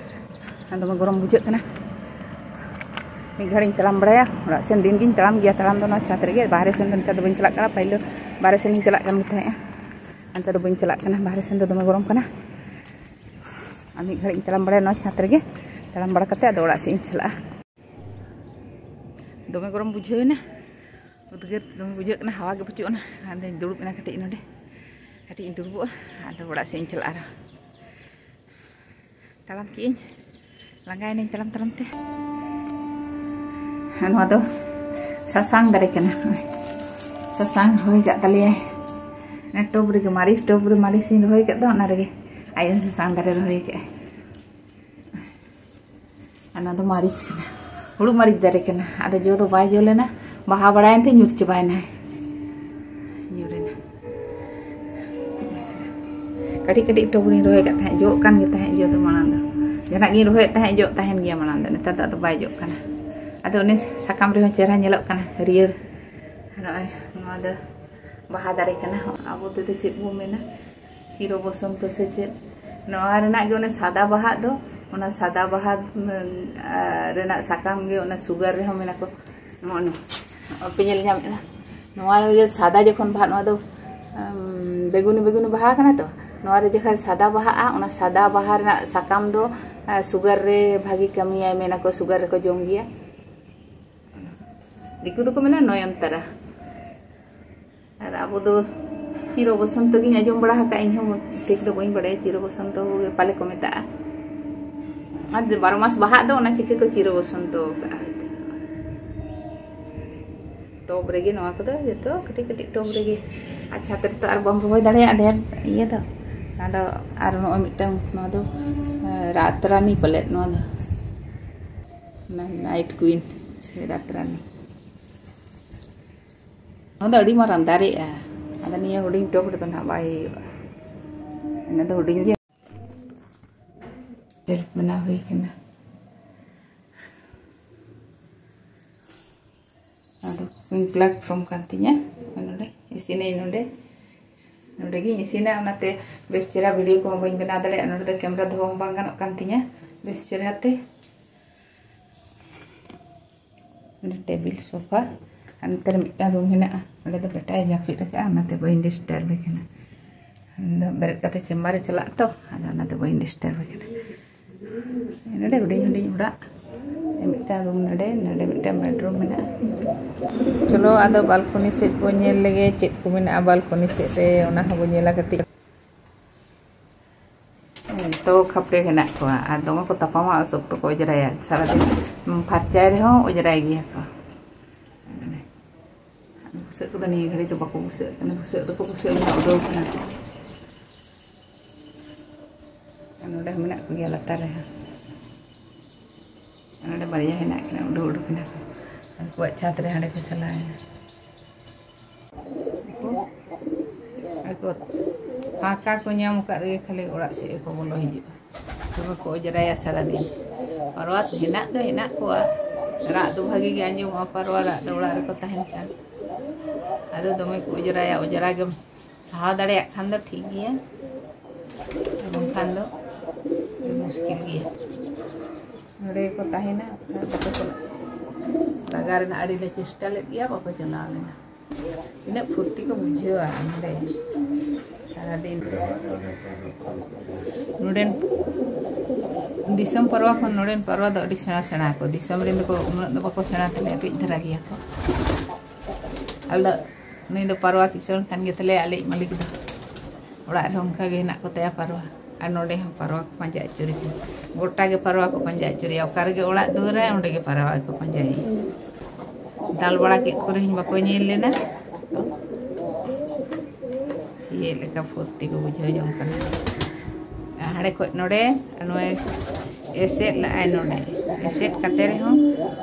ᱟᱨ ᱫᱚᱢᱮ ᱜᱚᱨᱚᱢ ᱵᱩᱡᱷᱟᱹᱜ ᱠᱟᱱᱟ᱾ ᱢᱤᱫ ᱜᱷᱟᱹᱲᱤᱡ ᱤᱧ ᱛᱟᱲᱟᱢ ᱵᱟᱲᱟᱭᱟ, ᱚᱲᱟᱜ ᱥᱮᱱ ᱫᱤᱱ ᱜᱤᱧ ᱛᱟᱲᱟᱢ ᱜᱮᱭᱟ, ᱛᱟᱲᱟᱢ ᱫᱚ ᱱᱚᱣᱟ ᱪᱷᱟᱸᱫᱽ ᱨᱮᱜᱮ, ᱵᱟᱦᱨᱮ ᱥᱮᱱ ᱫᱚ ᱱᱮᱛᱟᱨ ᱫᱚ ᱵᱟᱹᱧ ᱪᱟᱞᱟᱜ ᱠᱟᱱᱟ᱾ ᱯᱟᱹᱦᱤᱞ ᱫᱚ ᱵᱟᱦᱨᱮ ᱥᱮᱱ ᱤᱧ ᱪᱟᱞᱟᱜ ᱠᱟᱱ ᱜᱮ ᱛᱟᱦᱮᱸᱜᱼᱟ, ᱱᱮᱛᱟᱨ ᱫᱚ ᱵᱟᱹᱧ ᱪᱟᱞᱟᱜ ᱠᱟᱱᱟ, ᱵᱟᱦᱨᱮ ᱥᱮᱱ ᱫᱚ ᱫᱚᱢᱮ ᱜᱚᱨᱚᱢ ᱠᱟᱱᱟ᱾ ᱟᱨ ᱢᱤᱫ ᱜᱷᱟᱹᱲᱤᱡ ᱤᱧ ᱛᱟᱲᱟᱢ ᱵᱟᱲᱟᱭᱟ ᱱᱚᱣᱟ ᱪᱷᱟᱸᱫᱽ ᱨᱮᱜᱮ, ᱛᱟᱲᱟᱢ ᱵᱟᱲᱟ ᱠᱟᱛᱮ ᱟᱫᱚ ᱚᱲᱟᱜ ᱥᱮᱫ ᱤᱧ ᱪᱟᱞᱟᱜᱼᱟ᱾ ᱫᱚᱢᱮ ᱜᱚᱨᱚᱢ ᱵᱩᱡᱷᱟᱹᱣ ᱮᱱᱟ᱾ ᱩᱫᱽᱜᱟᱹᱨ ᱫᱚᱢᱮ ᱵᱩᱡᱷᱟᱹᱜ ᱠᱟᱱᱟ, ᱦᱟᱣᱟ ᱜᱮ ᱵᱟᱹᱪᱩᱜ ᱟᱱᱟ᱾ ᱟᱫᱚᱧ ᱫᱩᱲᱩᱵ ᱮᱱᱟ ᱠᱟᱹᱴᱤᱡ ᱱᱚᱰᱮ, ᱠᱟᱹᱴᱤᱡ ᱤᱧ ᱫᱩᱲᱩᱵᱚᱜᱼᱟ, ᱟᱫᱚ ᱚᱲᱟᱜ ᱥᱮᱫ ᱤᱧ ᱪᱟᱞᱟᱜᱼᱟ ᱟᱨᱦᱚᱸ᱾ ᱛᱟᱲᱟᱢ ᱠᱮᱜᱼᱟᱹᱧ, ᱞᱟᱸᱜᱟᱭᱮᱱᱟᱹᱧ ᱛᱟᱲᱟᱢ ᱛᱟᱲᱟᱢ ᱛᱮ᱾ ᱱᱚᱣᱟ ᱫᱚ ᱥᱟᱥᱟᱝ ᱫᱟᱨᱮ ᱠᱟᱱᱟ, ᱥᱟᱥᱟᱝ ᱨᱚᱦᱚᱭ ᱠᱟᱜ ᱛᱟᱞᱮᱭᱟᱭ᱾ ᱚᱱᱟ ᱴᱚᱵ ᱨᱮᱜᱮ ᱢᱟᱹᱨᱤᱪ, ᱴᱚᱵ ᱨᱮ ᱢᱟᱹᱨᱤᱪ ᱤᱧ ᱨᱚᱦᱚᱭ ᱠᱟᱜ ᱫᱚ, ᱚᱱᱟ ᱨᱮᱜᱮ ᱟᱭᱳ ᱥᱟᱥᱟᱝ ᱫᱟᱨᱮ ᱨᱚᱦᱚᱭ ᱠᱟᱜᱼᱟᱭ᱾ ᱟᱨ ᱱᱚᱣᱟ ᱫᱚ ᱢᱟᱹᱨᱤᱪ ᱠᱟᱱᱟ, ᱦᱩᱲᱩ ᱢᱟᱹᱨᱤᱪ ᱫᱟᱨᱮ ᱠᱟᱱᱟ᱾ ᱟᱫᱚ ᱡᱚ ᱫᱚ ᱵᱟᱭ ᱡᱚ ᱞᱮᱱᱟ, ᱵᱟᱦᱟ ᱵᱟᱲᱟᱭᱮᱱ ᱛᱮ ᱧᱩᱨ ᱪᱟᱵᱟᱭᱮᱱᱟᱭ, ᱧᱩᱨ ᱮᱱᱟ᱾ ᱠᱟᱹᱴᱤᱡ ᱠᱟᱹᱴᱤᱡ ᱴᱚᱵ ᱨᱤᱧ ᱨᱚᱦᱚᱭ ᱠᱟᱜ ᱛᱟᱦᱮᱸᱫ, ᱡᱚᱜ ᱠᱟᱱ ᱜᱮ ᱛᱟᱦᱮᱸᱫ ᱡᱚ ᱫᱚ ᱢᱟᱲᱟᱝ ᱫᱚ᱾ ᱡᱟᱦᱟᱱᱟᱜ ᱜᱤᱧ ᱨᱚᱦᱚᱭᱮᱫ ᱛᱟᱦᱮᱸᱫ, ᱡᱚᱜ ᱛᱟᱦᱮᱱ ᱜᱮᱭᱟ ᱢᱟᱲᱟᱝ ᱫᱚ, ᱱᱮᱛᱟᱨ ᱫᱚ ᱟᱫᱚ ᱵᱟᱭ ᱡᱚᱜ ᱠᱟᱱᱟ᱾ ᱟᱫᱚ ᱚᱱᱮ ᱥᱟᱠᱟᱢ ᱨᱮᱦᱚᱸ ᱪᱮᱦᱨᱟ ᱧᱮᱞᱚᱜ ᱠᱟᱱᱟ, ᱦᱟᱹᱨᱭᱟᱹᱲ᱾ ᱱᱚᱜᱼᱚᱭ ᱱᱚᱣᱟ ᱫᱚ ᱵᱟᱦᱟ ᱫᱟᱨᱮ ᱠᱟᱱᱟ, ᱟᱵᱚ ᱛᱮᱫᱚ ᱪᱮᱫ ᱵᱚ ᱢᱮᱱᱟ, ᱪᱤᱨᱚ ᱵᱚᱥᱚᱱᱛᱚ ᱥᱮ ᱪᱮᱫ? ᱱᱚᱣᱟ ᱨᱮᱱᱟᱜ ᱜᱮ ᱚᱱᱟ ᱥᱟᱫᱟ ᱵᱟᱦᱟᱜ ᱫᱚ, ᱚᱱᱟ ᱥᱟᱫᱟ ᱵᱟᱦᱟ, ᱩᱢ, ᱟ, ᱨᱮᱱᱟᱜ ᱥᱟᱠᱟᱢ ᱜᱮ ᱚᱱᱟ ᱥᱩᱜᱟᱨ ᱨᱮᱦᱚᱸ ᱢᱮᱱᱟ ᱠᱚ᱾ ᱱᱚᱜᱼᱚ ᱱᱚᱣᱟ ᱯᱮ ᱧᱮᱞ ᱧᱟᱢᱮᱫᱼᱟ, ᱱᱚᱣᱟ ᱨᱮᱜᱮ ᱥᱟᱫᱟ ᱡᱚᱠᱷᱚᱱ ᱵᱟᱦᱟ, ᱱᱚᱣᱟ ᱫᱚ, ᱩᱢ, ᱵᱮᱜᱩᱱᱤ ᱵᱮᱜᱩᱱᱤ ᱵᱟᱦᱟ ᱠᱟᱱᱟ ᱛᱚ, ᱱᱚᱣᱟ ᱨᱮ ᱡᱚᱠᱷᱚᱱ ᱥᱟᱫᱟ ᱵᱟᱦᱟᱜᱼᱟ, ᱚᱱᱟ ᱥᱟᱫᱟ ᱵᱟᱦᱟ ᱨᱮᱱᱟᱜ ᱥᱟᱠᱟᱢ ᱫᱚ, ᱟ, ᱥᱩᱜᱟᱨ ᱨᱮ ᱵᱷᱟᱜᱮ ᱠᱟᱹᱢᱤᱭᱟᱭ ᱢᱮᱱᱟ ᱠᱚ, ᱥᱩᱜᱟᱨ ᱨᱮᱠᱚ ᱡᱚᱢ ᱜᱮᱭᱟ᱾ ᱫᱤᱠᱩ ᱫᱚᱠᱚ ᱢᱮᱱᱟ ᱱᱚᱭᱚᱱᱛᱟᱨᱟ᱾ ᱟᱨ ᱟᱵᱚ ᱫᱚ ᱪᱤᱨᱚ ᱵᱚᱥᱚᱱᱛᱚ ᱜᱤᱧ ᱟᱸᱡᱚᱢ ᱵᱟᱲᱟ ᱟᱠᱟᱫᱼᱟ, ᱤᱧ ᱦᱚᱸ ᱴᱷᱤᱠ ᱫᱚ ᱵᱟᱹᱧ ᱵᱟᱲᱟᱭᱟ, ᱪᱤᱨᱚ ᱵᱚᱥᱚᱱᱛᱚ ᱜᱮ ᱯᱟᱞᱮ ᱠᱚ ᱢᱮᱛᱟᱜᱼᱟ᱾ ᱟᱨ ᱵᱟᱨᱚ ᱢᱟᱥ ᱵᱟᱦᱟᱜ ᱫᱚ, ᱚᱱᱟ ᱪᱤᱠᱟᱹ ᱠᱚ ᱪᱤᱨᱚ ᱵᱚᱥᱚᱱᱛᱚ ᱟᱠᱟᱫᱼᱟ ᱦᱚᱭᱛᱳ᱾ ᱴᱚᱵ ᱨᱮᱜᱮ ᱱᱚᱣᱟ ᱠᱚᱫᱚ ᱡᱚᱛᱚ ᱠᱟᱹᱴᱤᱡ ᱠᱟᱹᱴᱤᱡ ᱴᱚᱵ ᱨᱮᱜᱮ᱾ ᱟᱨ ᱪᱷᱟᱛ ᱨᱮᱛᱚ ᱟᱨ ᱵᱟᱢ ᱨᱚᱦᱚᱭ ᱫᱟᱲᱮᱭᱟᱜᱼᱟ ᱰᱷᱮᱨ ᱤᱭᱟᱹ ᱫᱚ᱾ ᱟᱫᱚ ᱟᱨ ᱱᱚᱜᱼᱚᱭ ᱢᱤᱫᱴᱟᱝ, ᱱᱚᱣᱟ ᱫᱚ, ᱮ, ᱨᱟᱛ ᱨᱟᱱᱤ ᱯᱟᱞᱮᱫ, ᱱᱚᱣᱟ ᱫᱚ ᱱᱟᱭᱤᱴ ᱠᱩᱭᱤᱱ ᱥᱮ ᱨᱟᱛ ᱨᱟᱱᱤ᱾ ᱱᱚᱣᱟ ᱫᱚ ᱟᱹᱰᱤ ᱢᱟᱨᱟᱝ ᱫᱟᱨᱮᱜᱼᱟ, ᱟᱫᱚ ᱱᱤᱭᱟᱹ ᱦᱩᱰᱤᱧ ᱴᱚᱵ ᱨᱮᱫᱚ ᱱᱟᱦᱟᱜ ᱵᱟᱭ ᱦᱩᱭᱩᱜᱼᱟ᱾ ᱤᱱᱟᱹ ᱫᱚ ᱦᱩᱰᱤᱧ ᱜᱮᱭᱟ᱾ ᱥᱮᱞᱯ ᱵᱮᱱᱟᱣ ᱦᱩᱭ ᱠᱟᱱᱟ᱾ ᱟᱫᱚ ᱠᱩᱠᱤᱝ ᱯᱞᱟᱴᱯᱷᱚᱨᱢ ᱠᱟᱱ ᱛᱤᱧᱟ᱾ ᱱᱚᱰᱮ ᱤᱥᱤᱱᱟᱹᱧ, ᱱᱚᱰᱮ, ᱱᱚᱰᱮ ᱜᱤᱧ ᱤᱥᱤᱱᱟ᱾ ᱚᱱᱟᱛᱮ ᱵᱮᱥ ᱪᱮᱦᱨᱟ ᱵᱷᱤᱰᱤᱭᱳ ᱠᱚᱦᱚᱸ ᱵᱟᱹᱧ ᱵᱮᱱᱟᱣ ᱫᱟᱲᱮᱭᱟᱜᱼᱟ᱾ ᱱᱚᱰᱮ ᱫᱚ ᱠᱮᱢᱨᱟ ᱫᱚᱦᱚ ᱦᱚᱸ ᱵᱟᱝ ᱜᱟᱱᱚᱜ ᱠᱟᱱ ᱛᱤᱧᱟ ᱵᱮᱥ ᱪᱮᱦᱨᱟ ᱛᱮ᱾ ᱚᱸᱰᱮ ᱴᱮᱵᱤᱞ ᱥᱳᱯᱷᱟ, ᱟᱨ ᱱᱚᱛᱮ ᱨᱮ ᱢᱤᱫᱴᱟᱝ ᱨᱩᱢ ᱦᱮᱱᱟᱜᱼᱟ, ᱚᱸᱰᱮ ᱫᱚ ᱵᱮᱴᱟᱭ ᱡᱟᱹᱯᱤᱫ ᱟᱠᱟᱫᱼᱟ, ᱚᱱᱟᱛᱮ ᱵᱟᱹᱧ ᱰᱤᱥᱴᱟᱨᱵ ᱮ ᱠᱟᱱᱟ᱾ ᱤᱧ ᱫᱚ ᱵᱮᱨᱮᱫ ᱠᱟᱛᱮ ᱪᱮᱢᱵᱟᱨᱮ ᱪᱟᱞᱟᱜ ᱛᱚ, ᱟᱫᱚ ᱚᱱᱟᱛᱮ ᱵᱟᱹᱧ ᱰᱤᱥᱴᱟᱨᱵ ᱮ ᱠᱟᱱᱟ᱾ ᱱᱚᱰᱮ ᱦᱩᱰᱤᱧ ᱦᱩᱰᱤᱧ ᱚᱲᱟᱜ᱾ ᱢᱤᱫᱴᱟᱝ ᱨᱩᱢ ᱱᱚᱰᱮ, ᱱᱚᱰᱮ ᱢᱤᱫᱴᱟᱝ ᱵᱮᱰᱨᱩᱢ ᱢᱮᱱᱟᱜᱼᱟ᱾ ᱪᱚᱞᱚ, ᱟᱫᱚ ᱵᱟᱞᱠᱚᱱᱤ ᱥᱮᱫ ᱵᱚᱱ ᱧᱮᱞ ᱞᱮᱜᱮ, ᱪᱮᱫ ᱠᱚ ᱢᱮᱱᱟᱜᱼᱟ ᱵᱟᱞᱠᱚᱱᱤ ᱥᱮᱫ ᱨᱮ, ᱚᱱᱟ ᱦᱚᱸᱵᱚᱱ ᱧᱮᱞᱟ ᱠᱟᱹᱴᱤᱡ᱾ ᱛᱚ ᱠᱷᱟᱯᱲᱮ ᱦᱮᱱᱟᱜ ᱠᱚᱣᱟ ᱟᱨ ᱫᱚᱢᱮ ᱠᱚ ᱛᱟᱯᱟᱢᱟ ᱟᱨ ᱥᱚᱠᱛᱚ ᱠᱚ ᱚᱡᱽᱨᱟᱭᱟ᱾ ᱥᱟᱨᱟᱫᱤᱱ ᱯᱷᱟᱨᱪᱟᱭ ᱨᱮᱦᱚᱸ ᱚᱡᱽᱨᱟᱭ ᱜᱮᱭᱟ ᱠᱚ᱾ ᱵᱩᱥᱟᱹᱜ ᱠᱚᱫᱚ ᱱᱤᱭᱟᱹ ᱜᱷᱟᱹᱲᱤᱡ ᱫᱚ ᱵᱟᱠᱚ ᱵᱩᱥᱟᱹᱜ ᱠᱟᱱᱟ, ᱵᱩᱥᱟᱹᱜ ᱫᱚᱠᱚ ᱵᱩᱥᱟᱹᱜ ᱠᱟᱱᱟ, ᱩᱰᱟᱹᱣ ᱠᱟᱱᱟ ᱠᱚ᱾ ᱟᱨ ᱱᱚᱰᱮ ᱦᱚᱸ ᱢᱮᱱᱟᱜ ᱠᱚᱜᱮᱭᱟ ᱞᱟᱛᱟᱨ ᱨᱮᱦᱚᱸ᱾ ᱱᱚᱰᱮ ᱵᱟᱨᱭᱟ ᱦᱮᱱᱟᱜ ᱠᱤᱱᱟ, ᱩᱰᱟᱹᱣ ᱩᱰᱩᱠ ᱮᱱᱟ ᱠᱚ᱾ ᱩᱱᱠᱩᱣᱟᱜ ᱪᱷᱟᱛ ᱨᱮ ᱦᱟᱸᱰᱮ ᱠᱚ ᱪᱟᱞᱟᱣ ᱮᱱᱟ᱾ ᱟᱠᱚ ᱯᱷᱟᱸᱠᱟ ᱠᱚ ᱧᱟᱢ ᱟᱠᱟᱫ ᱨᱮᱜᱮ ᱠᱷᱟᱹᱞᱤ ᱚᱲᱟᱜ ᱥᱮᱫ ᱜᱮᱠᱚ ᱵᱚᱞᱚ ᱦᱤᱡᱩᱜᱼᱟ᱾ ᱫᱚᱢᱮ ᱠᱚ ᱚᱡᱽᱨᱟᱭᱟ ᱥᱟᱨᱟᱫᱤᱱ᱾ ᱯᱟᱨᱣᱟ ᱦᱮᱱᱟᱜ ᱫᱚ ᱦᱮᱱᱟᱜ ᱠᱚᱣᱟ, ᱨᱟᱜ ᱫᱚ ᱵᱷᱟᱜᱤ ᱜᱮ ᱟᱸᱡᱚᱢᱚᱜᱼᱟ ᱯᱟᱨᱣᱟ ᱨᱟᱜ ᱫᱚ, ᱚᱲᱟᱜ ᱨᱮᱠᱚ ᱛᱟᱦᱮᱱ ᱠᱷᱟᱱ᱾ ᱟᱫᱚ ᱫᱚᱢᱮ ᱠᱚ ᱚᱡᱽᱨᱟᱭᱟ, ᱚᱡᱽᱨᱟ ᱜᱮᱢ ᱥᱟᱦᱟᱣ ᱫᱟᱲᱮᱭᱟᱜ ᱠᱷᱟᱱ ᱫᱚ ᱴᱷᱤᱠ ᱜᱮᱭᱟ, ᱟᱨ ᱵᱟᱝᱠᱷᱟᱱ ᱫᱚ ᱟᱹᱰᱤ ᱢᱩᱥᱠᱤᱞ ᱜᱮᱭᱟ᱾ ᱱᱚᱰᱮ ᱜᱮᱠᱚ ᱛᱟᱦᱮᱱᱟ, ᱵᱟᱠᱚ ᱪᱟᱞᱟᱜ᱾ ᱞᱟᱜᱟ ᱨᱮᱱᱟᱜ ᱟᱹᱰᱤ ᱞᱮ ᱪᱮᱥᱴᱟ ᱞᱮᱫ ᱜᱮᱭᱟ, ᱵᱟᱠᱚ ᱪᱟᱞᱟᱣ ᱞᱮᱱᱟ᱾ ᱛᱤᱱᱟᱹᱜ ᱯᱷᱩᱨᱛᱤ ᱠᱚ ᱵᱩᱡᱷᱟᱹᱣᱟ ᱱᱚᱰᱮ ᱥᱟᱨᱟᱫᱤᱱ᱾ ᱱᱚᱰᱮᱱ ᱫᱤᱥᱚᱢ ᱯᱟᱨᱣᱟ ᱠᱷᱚᱱ ᱱᱚᱰᱮᱱ ᱯᱟᱨᱣᱟ ᱫᱚ ᱟᱹᱰᱤ ᱥᱮᱬᱟ ᱥᱮᱬᱟ ᱟᱠᱚ᱾ ᱫᱤᱥᱚᱢ ᱨᱮᱱ ᱫᱚᱠᱚ ᱩᱱᱟᱹᱜ ᱫᱚ ᱵᱟᱠᱚ ᱥᱮᱬᱟ ᱛᱟᱞᱮᱭᱟ, ᱠᱟᱹᱡ ᱫᱷᱟᱨᱟ ᱜᱮᱭᱟ ᱠᱚ᱾ ᱟᱞᱮ ᱫᱚ ᱱᱩᱭ ᱫᱚ ᱯᱟᱨᱣᱟ ᱠᱤᱥᱟᱹᱬ ᱠᱟᱱ ᱜᱮ ᱛᱟᱞᱮᱭᱟ ᱟᱞᱮᱭᱤᱡ ᱢᱟᱹᱞᱤᱠ ᱫᱚ᱾ ᱚᱲᱟᱜ ᱨᱮᱦᱚᱸ ᱚᱱᱠᱟ ᱜᱮ ᱦᱮᱱᱟᱜ ᱠᱚ ᱛᱟᱭᱟ ᱯᱟᱨᱣᱟ᱾ ᱟᱨ ᱱᱚᱰᱮ ᱦᱚᱸ ᱯᱟᱨᱣᱟ ᱠᱚ ᱯᱟᱸᱡᱟ ᱟᱹᱪᱩᱨᱮ ᱠᱟᱱᱟ᱾ ᱜᱚᱴᱟ ᱜᱮ ᱯᱟᱨᱣᱟ ᱠᱚ ᱯᱟᱸᱡᱟ ᱟᱹᱪᱩᱨᱮᱭᱟ᱾ ᱚᱠᱟ ᱨᱮᱜᱮ ᱚᱲᱟᱜ ᱫᱩᱣᱟᱹᱨᱟᱭ, ᱚᱸᱰᱮ ᱜᱮ ᱯᱟᱨᱣᱟ ᱜᱮᱠᱚ ᱯᱟᱸᱡᱟᱭᱮᱭᱟ᱾ ᱫᱟᱞ ᱵᱟᱲᱟ ᱠᱮᱫ ᱠᱚ ᱨᱮᱦᱚᱸ ᱵᱟᱠᱚ ᱧᱮᱞ ᱞᱮᱱᱟ᱾ ᱪᱮᱫ ᱞᱮᱠᱟ ᱯᱷᱩᱨᱛᱤ ᱠᱚ ᱵᱩᱡᱷᱟᱹᱣ ᱡᱚᱝ ᱠᱟᱱᱟ᱾ ᱟᱨ ᱦᱟᱸᱰᱮ ᱠᱷᱚᱡ ᱱᱚᱰᱮ ᱱᱚᱜᱼᱚᱭ ᱮᱥᱮᱫ ᱞᱟᱜᱼᱟᱭ ᱱᱚᱰᱮ᱾ ᱮᱥᱮᱫ ᱠᱟᱛᱮ ᱨᱮᱦᱚᱸ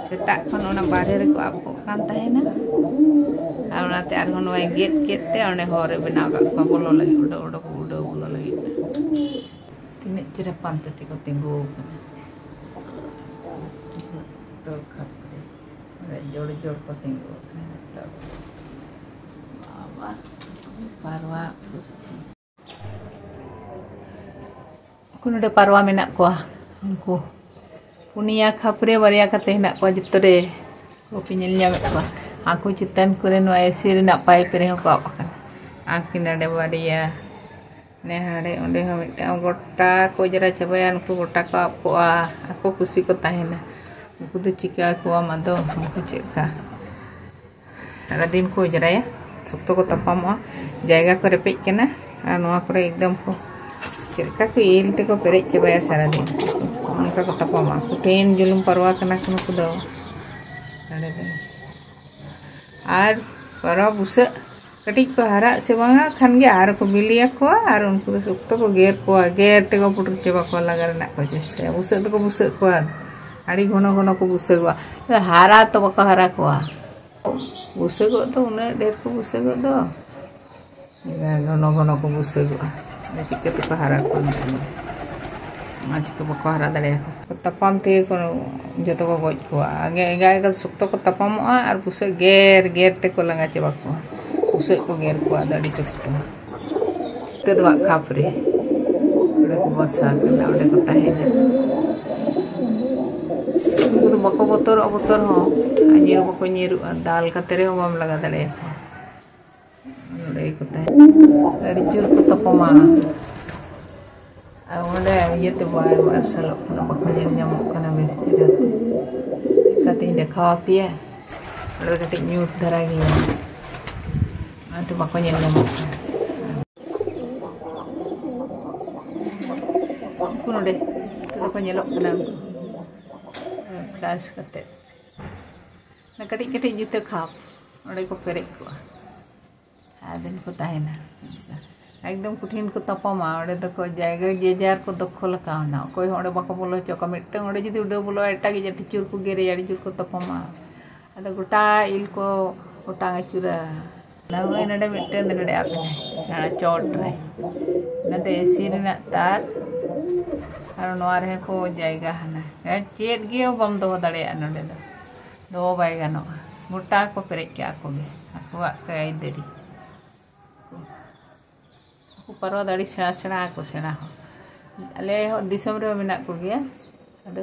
ᱥᱮᱛᱟᱜ ᱠᱷᱚᱱ ᱚᱱᱟ ᱵᱟᱨᱦᱮ ᱨᱮᱠᱚ ᱟᱵ ᱠᱚᱜ ᱠᱟᱱ ᱛᱟᱦᱮᱱᱟ᱾ ᱟᱨ ᱚᱱᱟᱛᱮ ᱟᱨᱦᱚᱸ ᱱᱚᱜᱼᱚᱭ ᱜᱮᱫ ᱠᱮᱫ ᱛᱮ ᱚᱸᱰᱮ ᱦᱚᱨ ᱨᱮ ᱵᱮᱱᱟᱣ ᱠᱟᱜ ᱠᱚᱣᱟ ᱵᱚᱞᱚ ᱞᱟᱹᱜᱤᱫ, ᱩᱰᱟᱹᱣ ᱩᱰᱟᱹᱣ ᱩᱰᱟᱹᱣ ᱵᱚᱞᱚ ᱞᱟᱹᱜᱤᱫ᱾ ᱛᱤᱱᱟᱹᱜ ᱪᱮᱦᱨᱟ ᱯᱟᱱᱛᱮ ᱛᱮᱠᱚ ᱛᱤᱸᱜᱩ ᱟᱠᱟᱱᱟ᱾ ᱡᱚᱛᱚ ᱠᱷᱟᱯᱨᱮ ᱚᱸᱰᱮ ᱡᱳᱲ ᱡᱳᱲ ᱠᱚ ᱛᱤᱸᱜᱩ ᱟᱠᱟᱱᱟ ᱡᱚᱛᱚ᱾ ᱵᱟᱵᱟ, ᱯᱟᱨᱣᱟ᱾ ᱩᱱᱠᱩ ᱱᱚᱰᱮ ᱯᱟᱨᱣᱟ ᱢᱮᱱᱟᱜ ᱠᱚᱣᱟ᱾ ᱩᱱᱠᱩ ᱯᱩᱱᱭᱟ ᱠᱷᱟᱯᱨᱮ ᱵᱟᱨᱭᱟ ᱠᱟᱛᱮ ᱦᱮᱱᱟᱜ ᱠᱚᱣᱟ, ᱡᱚᱛᱚ ᱨᱮ ᱠᱚᱯᱮ ᱧᱮᱞ ᱧᱟᱢᱮᱫ ᱠᱚᱣᱟ᱾ ᱦᱟᱹᱠᱩ ᱪᱮᱛᱟᱱ ᱠᱚᱨᱮ ᱱᱚᱣᱟ ᱮᱥᱤ ᱨᱮᱱᱟᱜ ᱯᱟᱭᱤᱯ ᱨᱮᱦᱚᱸ ᱠᱚ ᱟᱵ ᱟᱠᱟᱱᱟ᱾ ᱟᱨᱠᱤ ᱱᱚᱰᱮ ᱵᱟᱨᱭᱟ, ᱱᱮ ᱦᱟᱸᱰᱮ ᱚᱸᱰᱮ ᱦᱚᱸ ᱢᱤᱫᱴᱟᱝ᱾ ᱜᱚᱴᱟ ᱠᱚ ᱚᱡᱽᱨᱟ ᱪᱟᱵᱟᱭᱟ, ᱩᱱᱠᱩ ᱜᱚᱴᱟ ᱠᱚ ᱟᱵ ᱠᱚᱜᱼᱟ᱾ ᱟᱠᱚ ᱠᱩᱥᱤ ᱠᱚ ᱛᱟᱦᱮᱱᱟ᱾ ᱱᱩᱠᱩ ᱫᱚ ᱪᱤᱠᱟ ᱠᱚᱣᱟᱢ ᱟᱫᱚ, ᱩᱱᱠᱩ ᱪᱮᱫ ᱞᱮᱠᱟ ᱥᱟᱨᱟᱫᱤᱱ ᱠᱚ ᱚᱡᱽᱨᱟᱭᱟ, ᱥᱚᱠᱛᱚ ᱠᱚ ᱛᱟᱯᱟᱢᱚᱜᱼᱟ, ᱡᱟᱭᱜᱟ ᱠᱚ ᱨᱮᱯᱮᱡ ᱠᱟᱱᱟ᱾ ᱟᱨ ᱱᱚᱣᱟ ᱠᱚᱨᱮ ᱮᱠᱫᱚᱢ ᱠᱚ ᱪᱮᱫ ᱞᱮᱠᱟ ᱠᱚ ᱤᱞ ᱛᱮᱠᱚ ᱯᱮᱨᱮᱡ ᱪᱟᱵᱟᱭᱟ ᱥᱟᱨᱟᱫᱤᱱ, ᱚᱱᱠᱟ ᱠᱚ ᱛᱟᱯᱟᱢᱟ᱾ ᱠᱚᱴᱷᱤᱱ ᱡᱩᱞᱩᱢ ᱯᱟᱨᱣᱟ ᱠᱟᱱᱟ ᱠᱚ ᱱᱩᱠᱩ ᱫᱚ᱾ ᱟᱨ ᱯᱟᱨᱣᱟ ᱵᱩᱥᱟᱹᱜ ᱠᱟᱹᱴᱤᱡ ᱠᱚ ᱦᱟᱨᱟᱜ ᱥᱮ ᱵᱟᱝᱟ, ᱠᱷᱟᱱ ᱜᱮ ᱟᱨ ᱠᱚ ᱵᱤᱞᱤᱭᱟᱠᱚᱣᱟ ᱟᱨ ᱩᱱᱠᱩ ᱫᱚ ᱥᱚᱠᱛᱚ ᱠᱚ ᱜᱮᱨ ᱠᱚᱣᱟ, ᱜᱮᱨ ᱛᱮᱠᱚ ᱯᱩᱴᱩᱨ ᱪᱟᱵᱟ ᱠᱚᱣᱟ, ᱞᱟᱜᱟ ᱨᱮᱱᱟᱜ ᱠᱚ ᱪᱮᱥᱴᱟᱭᱟ᱾ ᱵᱩᱥᱟᱹᱜ ᱫᱚᱠᱚ ᱵᱩᱥᱟᱹᱜ ᱠᱚᱣᱟ, ᱟᱹᱰᱤ ᱜᱷᱚᱱᱚ ᱜᱷᱚᱱᱚ ᱠᱚ ᱵᱩᱥᱟᱹᱜᱚᱜᱼᱟ᱾ ᱦᱟᱨᱟ ᱛᱚ ᱵᱟᱠᱚ ᱦᱟᱨᱟ ᱠᱚᱣᱟ᱾ ᱵᱩᱥᱟᱹᱜᱚᱜ ᱫᱚ, ᱩᱱᱟᱹᱜ ᱰᱷᱮᱨ ᱠᱚ ᱵᱩᱥᱟᱹᱜᱚᱜ ᱫᱚ, ᱜᱷᱚᱱᱚ ᱜᱷᱚᱱᱚ ᱠᱚ ᱵᱩᱥᱟᱹᱜᱚᱜᱼᱟ᱾ ᱟᱫᱚ ᱪᱤᱠᱟᱹ ᱛᱮᱠᱚ ᱦᱟᱨᱟ ᱠᱚᱣᱟ ᱩᱱᱠᱩ ᱫᱚ? ᱚᱱᱟ ᱪᱤᱠᱟᱹ ᱵᱟᱠᱚ ᱦᱟᱨᱟ ᱫᱟᱲᱮᱭᱟᱠᱚᱣᱟ? ᱛᱟᱯᱟᱢ ᱛᱮᱜᱮ ᱠᱚ ᱡᱚᱛᱚ ᱠᱚ ᱜᱚᱡ ᱠᱚᱣᱟ᱾ ᱟᱜᱮ ᱮᱸᱜᱟ ᱮᱸᱜᱟ ᱥᱚᱠᱛᱚ ᱠᱚ ᱛᱟᱯᱟᱢᱚᱜᱼᱟ ᱟᱨ ᱵᱩᱥᱟᱹᱜ ᱜᱮᱨ ᱜᱮᱨ ᱛᱮᱠᱚ ᱞᱟᱸᱜᱟ ᱪᱟᱵᱟ ᱠᱚᱣᱟ᱾ ᱵᱩᱥᱟᱹᱜ ᱠᱚ ᱜᱮᱨ ᱠᱚᱣᱟ ᱟᱫᱚ ᱟᱹᱰᱤ ᱥᱚᱠᱛᱚ᱾ ᱱᱤᱛᱚᱜ ᱫᱚ ᱦᱟᱸᱜ ᱠᱷᱟᱯ ᱨᱮ ᱚᱸᱰᱮ ᱠᱚ ᱵᱟᱥᱟ ᱠᱟᱱᱟ, ᱚᱸᱰᱮ ᱠᱚ ᱛᱟᱦᱮᱱᱟ᱾ ᱩᱱᱠᱩ ᱫᱚ ᱵᱟᱠᱚ ᱵᱚᱛᱚᱨᱚᱜᱼᱟ, ᱵᱚᱛᱚᱨ ᱦᱚᱸ, ᱟᱨ ᱧᱤᱨ ᱦᱚᱸ ᱵᱟᱠᱚ ᱧᱤᱨᱩᱜᱼᱟ᱾ ᱫᱟᱞ ᱠᱟᱛᱮ ᱨᱮᱦᱚᱸ ᱵᱟᱢ ᱞᱟᱜᱟ ᱫᱟᱲᱮᱭᱟᱠᱚᱣᱟ᱾ ᱱᱚᱸᱰᱮ ᱜᱮᱠᱚ ᱛᱟᱦᱮᱱᱟ, ᱟᱹᱰᱤ ᱡᱳᱨ ᱠᱚ ᱛᱟᱯᱟᱢᱟ᱾ ᱟᱨ ᱚᱸᱰᱮ ᱤᱭᱟᱹᱛᱮ ᱵᱟᱭ ᱢᱟᱨᱥᱟᱞᱚᱜ ᱠᱟᱱᱟ, ᱵᱟᱠᱚ ᱧᱮᱞ ᱧᱟᱢᱚᱜ ᱠᱟᱱᱟ ᱵᱮᱥ ᱪᱮᱦᱨᱟ ᱛᱮ᱾ ᱪᱤᱠᱟᱹᱛᱤᱧ ᱫᱮᱠᱷᱟᱣ ᱟᱯᱮᱭᱟ? ᱚᱸᱰᱮ ᱫᱚ ᱠᱟᱹᱴᱤᱡ ᱧᱩᱛ ᱫᱷᱟᱨᱟ ᱜᱮᱭᱟ, ᱚᱱᱟᱛᱮ ᱵᱟᱠᱚ ᱧᱮᱞ ᱧᱟᱢᱚᱜ ᱠᱟᱱᱟ᱾ ᱩᱱᱠᱩ ᱱᱚᱰᱮ ᱱᱤᱛᱚᱜ ᱫᱚᱠᱚ ᱧᱮᱞᱚᱜ ᱠᱟᱱᱟ, ᱩᱱᱠᱩ ᱯᱷᱞᱟᱥ ᱠᱟᱛᱮ᱾ ᱚᱱᱟ ᱠᱟᱹᱴᱤᱡ ᱠᱟᱹᱴᱤᱡ ᱡᱩᱛᱟᱹ ᱠᱷᱟᱯ ᱚᱸᱰᱮ ᱠᱚ ᱯᱮᱨᱮᱡ ᱠᱚᱜᱼᱟ, ᱟᱨ ᱫᱤᱱ ᱠᱚ ᱛᱟᱦᱮᱱᱟ᱾ ᱮᱠᱫᱚᱢ ᱠᱚᱴᱷᱤᱱ ᱠᱚ ᱛᱟᱯᱟᱢᱟ᱾ ᱚᱸᱰᱮ ᱫᱚᱠᱚ ᱡᱟᱭᱜᱟ ᱡᱮ ᱡᱟᱨ ᱠᱚ ᱫᱚᱠᱷᱚᱞ ᱟᱠᱟᱣᱱᱟ, ᱚᱠᱚᱭ ᱦᱚᱸ ᱚᱸᱰᱮ ᱵᱟᱠᱚ ᱵᱚᱞᱚ ᱦᱚᱪᱚ ᱠᱚᱣᱟ᱾ ᱢᱤᱫᱴᱟᱝ ᱚᱸᱰᱮ ᱡᱩᱫᱤ ᱩᱰᱟᱹᱣ ᱵᱚᱞᱚᱜᱼᱟ, ᱮᱴᱟᱜᱤᱡ ᱟᱹᱰᱤ ᱡᱳᱨ ᱠᱚ ᱜᱮᱨᱮᱭᱟ, ᱟᱹᱰᱤ ᱡᱳᱨ ᱠᱚ ᱛᱟᱯᱟᱢᱟ᱾ ᱟᱫᱚ ᱜᱚᱴᱟ ᱤᱞ ᱠᱚ ᱚᱴᱟᱝ ᱟᱹᱪᱩᱨᱟ᱾ ᱱᱚᱜᱼᱚᱭ ᱱᱚᱰᱮ ᱢᱤᱫᱴᱮᱱ ᱫᱚ ᱱᱚᱰᱮ ᱟᱯᱮ ᱱᱚᱣᱟ ᱪᱚᱴ ᱨᱮ, ᱚᱱᱟ ᱫᱚ ᱮᱥᱤ ᱨᱮᱱᱟᱜ ᱛᱟᱨ᱾ ᱟᱨ ᱱᱚᱣᱟ ᱨᱮᱦᱚᱸ ᱠᱚ ᱡᱟᱭᱜᱟ ᱦᱟᱱᱟ, ᱦᱮᱸ, ᱪᱮᱫ ᱜᱮ ᱵᱟᱢ ᱫᱚᱦᱚ ᱫᱟᱲᱮᱭᱟᱜᱼᱟ ᱱᱚᱰᱮ ᱫᱚ, ᱫᱚᱦᱚ ᱵᱟᱭ ᱜᱟᱱᱚᱜᱼᱟ᱾ ᱜᱚᱴᱟ ᱠᱚ ᱯᱮᱨᱮᱡ ᱠᱟᱜᱼᱟ ᱟᱠᱚ ᱜᱮ, ᱟᱠᱚᱣᱟᱜ ᱠᱚ ᱟᱹᱭᱫᱟᱹᱨᱤ᱾ ᱩᱱᱠᱩ ᱯᱟᱨᱣᱟ ᱫᱚ ᱟᱹᱰᱤ ᱥᱮᱬᱟ ᱥᱮᱬᱟ ᱟᱠᱚ, ᱥᱮᱬᱟ ᱦᱚᱸ᱾ ᱟᱞᱮ ᱦᱚᱸ ᱫᱤᱥᱚᱢ ᱨᱮᱦᱚᱸ ᱢᱮᱱᱟᱜ ᱠᱚᱜᱮᱭᱟ, ᱟᱫᱚ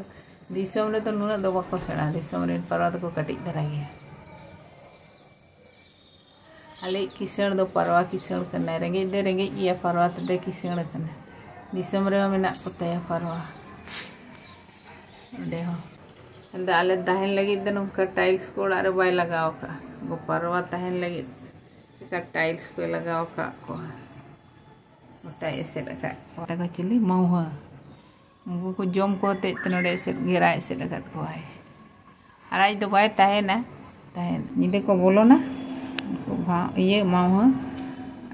ᱫᱤᱥᱚᱢ ᱨᱮᱫᱚ ᱱᱩᱱᱟᱹᱜ ᱫᱚ ᱵᱟᱠᱚ ᱥᱮᱬᱟ᱾ ᱫᱤᱥᱚᱢ ᱨᱮᱱ ᱯᱟᱨᱣᱟ ᱫᱚᱠᱚ ᱠᱟᱹᱴᱤᱡ ᱫᱷᱟᱨᱟ ᱜᱮᱭᱟ᱾ ᱟᱞᱮᱭᱤᱡ ᱠᱤᱥᱟᱹᱬ ᱫᱚ ᱯᱟᱨᱣᱟ ᱠᱤᱥᱟᱹᱬ ᱠᱟᱱᱟᱭ, ᱨᱮᱸᱜᱮᱡ ᱫᱚᱭ ᱨᱮᱸᱜᱮᱡ ᱜᱮᱭᱟ, ᱯᱟᱨᱣᱟ ᱛᱮᱫᱚᱭ ᱠᱤᱥᱟᱹᱬ ᱠᱟᱱᱟ᱾ ᱫᱤᱥᱚᱢ ᱨᱮᱦᱚᱸ ᱢᱮᱱᱟᱜ ᱠᱚ ᱛᱟᱭᱟ ᱯᱟᱨᱣᱟ᱾ ᱚᱸᱰᱮ ᱦᱚᱸ ᱟᱫᱚ ᱟᱞᱮ ᱛᱟᱦᱮᱱ ᱞᱟᱹᱜᱤᱫ ᱫᱚ ᱱᱚᱝᱠᱟ tiles ᱠᱚ ᱚᱲᱟᱜ ᱨᱮ ᱵᱟᱭ ᱞᱟᱜᱟᱣ ᱟᱠᱟᱫᱼᱟ᱾ ᱩᱱᱠᱩ ᱯᱟᱨᱣᱟ ᱛᱟᱦᱮᱱ ᱞᱟᱹᱜᱤᱫ ᱪᱮᱠᱟ tiles ᱠᱚᱭ ᱞᱟᱜᱟᱣ ᱟᱠᱟᱫ ᱠᱚᱣᱟ᱾ ᱜᱚᱴᱟᱭ ᱮᱥᱮᱫ ᱟᱠᱟᱫ ᱠᱚᱣᱟ᱾ ᱛᱟᱠᱚ ᱪᱤᱞᱤ ᱢᱟᱣᱦᱟᱹ᱾ ᱩᱱᱠᱩ ᱠᱚ ᱡᱚᱢ ᱠᱚ ᱦᱚᱛᱮᱡ ᱛᱮ ᱱᱚᱰᱮ ᱮᱥᱮᱫ, ᱜᱷᱮᱨᱟ ᱮᱥᱮᱫ ᱟᱠᱟᱫ ᱠᱚᱣᱟᱭ᱾ ᱟᱨ ᱟᱡ ᱫᱚ ᱵᱟᱭ ᱛᱟᱦᱮᱱᱟ᱾ ᱛᱟᱦᱮᱱ ᱧᱤᱫᱟᱹ ᱠᱚ ᱵᱚᱞᱚᱱᱟ᱾ ᱩᱱᱠᱩ ᱵᱷᱟ-, ᱤᱭᱟᱹ ᱢᱟᱣᱦᱟᱹ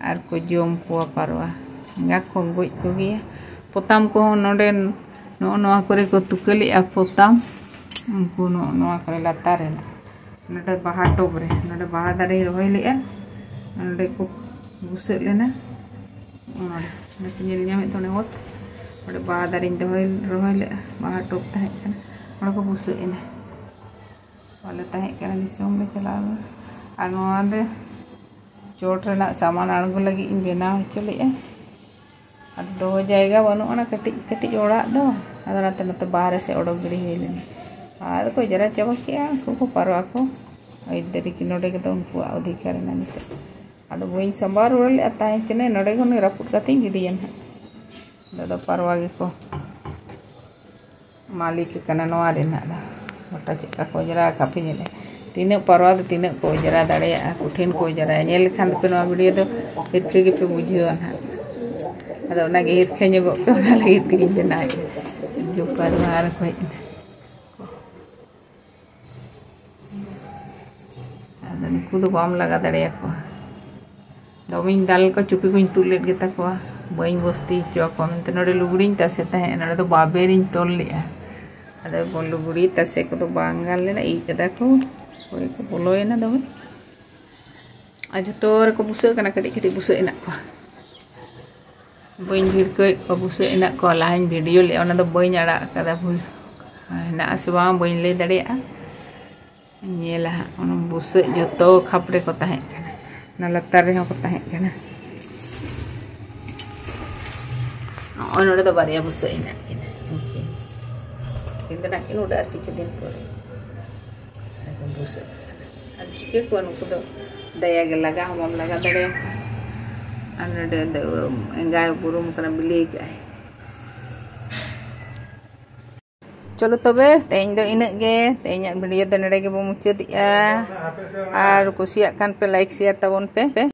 ᱟᱨ ᱠᱚ ᱡᱚᱢ ᱠᱚᱣᱟ ᱯᱟᱨᱣᱟ᱾ ᱮᱸᱜᱟ ᱠᱚ ᱜᱚᱡ ᱠᱚᱜᱮᱭᱟ᱾ ᱯᱚᱛᱟᱢ ᱠᱚᱦᱚᱸ ᱱᱚᱰᱮ ᱱᱚᱜᱼᱚ ᱱᱚᱣᱟ ᱠᱚᱨᱮ ᱠᱚ ᱛᱩᱠᱟᱹ ᱞᱮᱜᱼᱟ ᱯᱚᱛᱟᱢ᱾ ᱩᱱᱠᱩ ᱱᱚᱜᱼᱚ ᱱᱚᱣᱟ ᱠᱚᱨᱮ ᱞᱟᱛᱟᱨ ᱨᱮᱱᱟᱜ ᱱᱚᱰᱮ ᱵᱟᱦᱟ ᱴᱚᱵ ᱨᱮ, ᱱᱚᱰᱮ ᱵᱟᱦᱟ ᱫᱟᱨᱮᱧ ᱨᱚᱦᱚᱭ ᱞᱮᱜᱼᱟ᱾ ᱱᱚᱰᱮ ᱠᱚ ᱵᱩᱥᱟᱹᱜ ᱞᱮᱱᱟ᱾ ᱱᱚᱰᱮ, ᱱᱚᱰᱮ ᱯᱮ ᱧᱮᱞ ᱧᱟᱢᱮᱫ ᱛᱟᱦᱮᱱᱟ ᱚᱛ᱾ ᱱᱚᱰᱮ ᱵᱟᱦᱟ ᱫᱟᱨᱮᱧ ᱫᱚᱦᱚᱭ, ᱨᱚᱦᱚᱭ ᱞᱮᱜᱼᱟ᱾ ᱵᱟᱦᱟ ᱴᱚᱵ ᱛᱟᱦᱮᱸ ᱠᱟᱱᱟ᱾ ᱱᱚᱰᱮ ᱠᱚ ᱵᱩᱥᱟᱹᱜ ᱮᱱᱟ᱾ ᱵᱟᱞᱮ ᱛᱟᱦᱮᱸ ᱠᱟᱱᱟ, ᱫᱤᱥᱚᱢ ᱞᱮ ᱪᱟᱞᱟᱣ ᱞᱮᱱᱟ᱾ ᱟᱨ ᱱᱚᱣᱟ ᱫᱚ ᱪᱚᱴ ᱨᱮᱱᱟᱜ ᱥᱟᱢᱟᱱ ᱟᱬᱜᱚ ᱞᱟᱹᱜᱤᱫ ᱤᱧ ᱵᱮᱱᱟᱣ ᱦᱚᱪᱚ ᱞᱮᱜᱼᱟ᱾ ᱟᱫᱚ ᱫᱚᱦᱚ ᱡᱟᱭᱜᱟ ᱵᱟᱹᱱᱩᱜ ᱟᱱᱟ, ᱠᱟᱹᱴᱤᱡ ᱠᱟᱹᱴᱤᱡ ᱚᱲᱟᱜ ᱫᱚ᱾ ᱟᱫᱚ ᱚᱱᱟᱛᱮ ᱱᱚᱛᱮ ᱵᱟᱦᱨᱮ ᱥᱮᱫ ᱚᱰᱚᱠ ᱜᱤᱰᱤ ᱦᱩᱭ ᱞᱮᱱᱟ᱾ ᱟᱫᱚ ᱠᱚ ᱚᱸᱡᱽᱨᱟ ᱪᱟᱵᱟ ᱠᱮᱜᱼᱟ ᱩᱱᱠᱩ ᱠᱚ ᱯᱟᱨᱣᱟ ᱠᱚ᱾ ᱟᱹᱭᱫᱟᱹᱨᱤ ᱠᱤ ᱱᱚᱰᱮ ᱜᱮᱫᱚ ᱩᱱᱠᱩᱣᱟᱜ ᱚᱫᱷᱤᱠᱟᱨ ᱮᱱᱟ ᱱᱤᱛᱚᱜ᱾ ᱟᱫᱚ ᱵᱟᱹᱧ ᱥᱟᱢᱵᱟᱣ ᱨᱩᱣᱟᱹᱲ ᱞᱮᱫᱼᱟ, ᱛᱟᱦᱮᱸ ᱠᱟᱹᱱᱟᱹᱧ ᱱᱚᱰᱮ ᱠᱷᱚᱱ ᱨᱟᱹᱯᱩᱫ ᱠᱟᱛᱮᱧ ᱜᱤᱰᱤᱭᱟ ᱱᱟᱦᱟᱜ᱾ ᱱᱚᱰᱮ ᱫᱚ ᱯᱟᱨᱣᱟ ᱜᱮᱠᱚ ᱢᱟᱹᱞᱤᱠ ᱠᱟᱱᱟ ᱱᱚᱣᱟ ᱨᱮᱱᱟᱜ ᱫᱚ᱾ ᱜᱚᱴᱟ ᱪᱮᱫ ᱞᱮᱠᱟ ᱠᱚ ᱚᱸᱡᱽᱨᱟ ᱟᱠᱟᱫ ᱯᱮ ᱧᱮᱞᱮᱫ᱾ ᱛᱤᱱᱟᱹᱜ ᱯᱟᱨᱣᱟ ᱫᱚ ᱛᱤᱱᱟᱹᱜ ᱠᱚ ᱚᱸᱡᱽᱨᱟ ᱫᱟᱲᱮᱭᱟᱜᱼᱟ, ᱠᱚᱴᱷᱤᱱ ᱠᱚ ᱚᱸᱡᱽᱨᱟᱭᱟ᱾ ᱧᱮᱞ ᱞᱮᱠᱷᱟᱱ ᱫᱚᱯᱮ ᱱᱚᱣᱟ video ᱫᱚ ᱦᱤᱨᱠᱷᱟᱹ ᱜᱮᱯᱮ ᱵᱩᱡᱷᱟᱹᱣᱟ ᱱᱟᱦᱟᱜ᱾ ᱟᱫᱚ ᱚᱱᱟᱜᱮ ᱦᱤᱨᱠᱷᱟᱹ ᱧᱚᱜᱚᱜ ᱯᱮ, ᱚᱱᱟ ᱞᱟᱹᱜᱤᱫ ᱛᱮᱜᱮᱧ ᱵᱮᱱᱟᱣᱮᱫᱼᱟ᱾ ᱩᱱᱠᱩ ᱯᱟᱨᱣᱟ ᱟᱨ ᱠᱚ ᱦᱮᱡ ᱮᱱᱟ᱾ ᱟᱫᱚ ᱱᱩᱠᱩ ᱫᱚ ᱵᱟᱢ ᱞᱟᱜᱟ ᱫᱟᱲᱮᱭᱟᱠᱚᱣᱟ᱾ ᱫᱚᱢᱮᱧ ᱫᱟᱞ ᱠᱚ, ᱪᱩᱯᱤ ᱠᱚᱧ ᱛᱩᱫ ᱞᱮᱫ ᱜᱮᱛᱟ ᱠᱚᱣᱟ, ᱵᱟᱹᱧ ᱵᱚᱥᱛᱤ ᱦᱚᱪᱚ ᱟᱠᱚᱣᱟ ᱢᱮᱱᱛᱮ᱾ ᱱᱚᱰᱮ ᱞᱩᱜᱽᱲᱤᱧ ᱛᱟᱥᱮ ᱛᱟᱦᱮᱸᱫ, ᱱᱚᱰᱮ ᱫᱚ ᱵᱟᱵᱮᱨᱤᱧ ᱛᱚᱞ ᱞᱮᱫᱼᱟ᱾ ᱟᱫᱚ ᱞᱩᱜᱽᱲᱤ ᱛᱟᱥᱮ ᱠᱚᱫᱚ ᱵᱟᱝ ᱜᱟᱱ ᱞᱮᱱᱟ, ᱤᱡ ᱠᱟᱫᱟ ᱠᱚ, ᱚᱠᱚᱭ ᱠᱚ ᱵᱚᱞᱚᱭᱮᱱᱟ ᱫᱚᱢᱮ᱾ ᱟᱨ ᱡᱷᱚᱛᱚ ᱨᱮᱠᱚ ᱵᱩᱥᱟᱹᱜ ᱠᱟᱱᱟ, ᱠᱟᱹᱴᱤᱡ ᱠᱟᱹᱴᱤᱡ ᱵᱩᱥᱟᱹᱜ ᱦᱮᱱᱟᱜ ᱠᱚᱣᱟ᱾ ᱵᱟᱹᱧ ᱵᱷᱤᱲᱠᱟᱹᱣᱮᱫ ᱠᱚᱣᱟ, ᱵᱩᱥᱟᱹᱜ ᱦᱮᱱᱟᱜ ᱠᱚᱣᱟ, ᱞᱟᱦᱟᱧ video ᱞᱮᱫᱼᱟ, ᱚᱱᱟ ᱫᱚ ᱵᱟᱹᱧ ᱟᱲᱟᱜ ᱠᱟᱫᱟ, ᱵᱷᱩᱞ ᱦᱮᱱᱟᱜ ᱟᱥᱮ ᱵᱟᱝ ᱵᱟᱹᱧ ᱞᱟᱹᱭ ᱫᱟᱲᱮᱭᱟᱜᱼᱟ᱾ ᱧᱮᱞᱟ ᱦᱟᱸᱜ, ᱚᱱᱟ ᱵᱩᱥᱟᱹᱜ ᱡᱚᱛᱚ ᱠᱷᱟᱯ ᱨᱮᱠᱚ ᱛᱟᱦᱮᱸ ᱠᱟᱱᱟ, ᱚᱱᱟ ᱞᱟᱛᱟᱨ ᱨᱮᱦᱚᱸ ᱠᱚ ᱛᱟᱦᱮᱸ ᱠᱟᱱᱟ᱾ ᱱᱚᱜᱼᱚᱭ ᱱᱚᱰᱮ ᱫᱚ ᱵᱟᱨᱭᱟ ᱵᱩᱥᱟᱹᱜ ᱦᱮᱱᱟᱜ ᱠᱤᱱᱟ, ᱩᱱᱠᱤᱱ᱾ ᱩᱱᱠᱤᱱ ᱫᱚ ᱱᱟᱜ ᱠᱤᱱ ᱩᱰᱟᱹᱜᱼᱟ ᱟᱨ ᱠᱤᱪᱷᱩ ᱫᱤᱱ ᱯᱚᱨᱮ᱾ ᱟᱨ ᱠᱚ ᱵᱩᱥᱟᱹᱜ ᱠᱟᱱᱟ᱾ ᱟᱨ ᱪᱤᱠᱟᱹ ᱠᱚᱣᱟ ᱱᱩᱠᱩ ᱫᱚ? ᱫᱟᱭᱟ ᱜᱮ, ᱞᱟᱜᱟ ᱦᱚᱸ ᱵᱟᱢ ᱞᱟᱜᱟ ᱫᱟᱲᱮᱭᱟᱠᱚᱣᱟ᱾ ᱟᱨ ᱱᱚᱰᱮ ᱫᱚ ᱮᱸᱜᱟᱭ ᱵᱩᱨᱩᱢ ᱠᱟᱱᱟ, ᱵᱤᱞᱤ ᱠᱟᱜᱼᱟᱭ᱾ ᱪᱚᱞᱚ ᱛᱚᱵᱮ, ᱛᱮᱦᱮᱧ ᱫᱚ ᱤᱱᱟᱹᱜ ᱜᱮ᱾ ᱛᱮᱦᱮᱧᱟᱜ video ᱫᱚ ᱱᱚᱰᱮ ᱜᱮᱵᱚᱱ ᱢᱩᱪᱟᱹᱫᱮᱜᱼᱟ᱾ ᱟᱨ ᱠᱩᱥᱤᱭᱟᱜ ᱠᱷᱟᱱ ᱯᱮ, like share ᱛᱟᱵᱚᱱ ᱯᱮ᱾